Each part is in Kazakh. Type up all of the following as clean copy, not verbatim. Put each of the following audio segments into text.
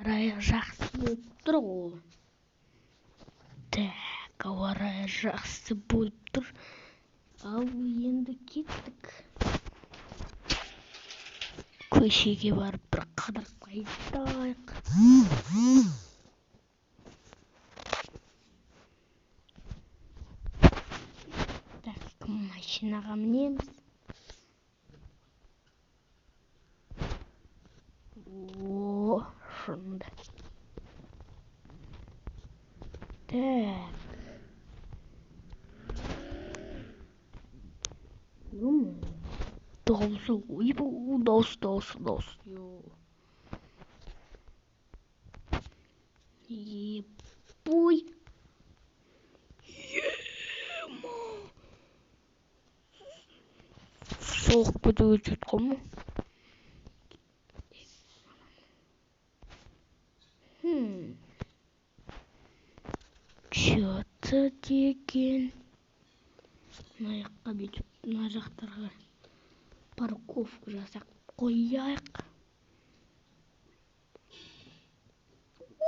Райы жақсы болып тұр ғой. Так, ауа райы жақсы болып тұр. Ал енді кеттік. Көшеге барып бір қыдырып қайтайық. Так, машинаға мінеміз. О, шынды. Так. Дауысы, ойбу, дауыс, дауыс, дауыс. Ебой. Ема. Соғып кетуге жетіп қалма. Чё-то деген. Мына жаққа бүйтіп, мына жақтарға парковка жасап қояйық.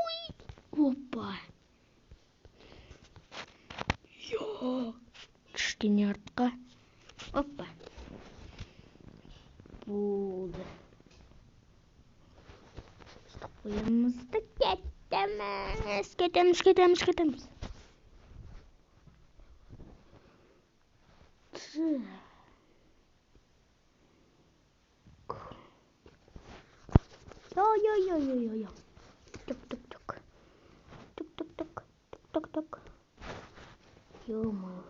Ой, опа. Йо, кішкене артқа. Опа. Болды. Ұстап қоямыз да кетеміз. Кетеміз, кетеміз, кетеміз. Йо-йо-йо-йо-йо-йо. Тук-тук-тук. Тук-тук-тук. Тук-тук-тук. Ё-моё.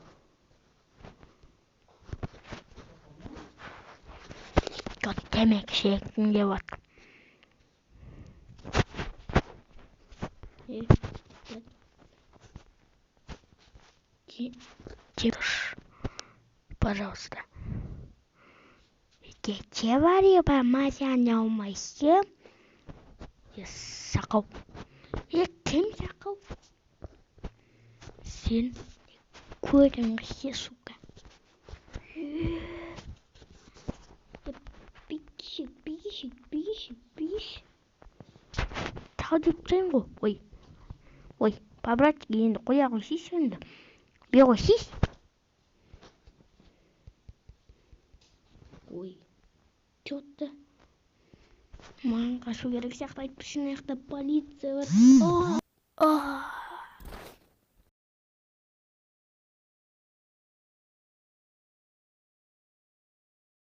Темекі шеккім келіп жатыр. Пожалуйста. Кете бар еба, мазя. Сақау. Кім сақау? Сен көріңше, сука. Бейші, бейші, бейші, бейші. Тағы деп тұрайын ғой. Ой, ой, по-братски енді қоя қойсайшы енді. Бе қойсайшы. Ой, чё-то маған қашу керек сияқты, айтпақшы, мына жақта полиция бар.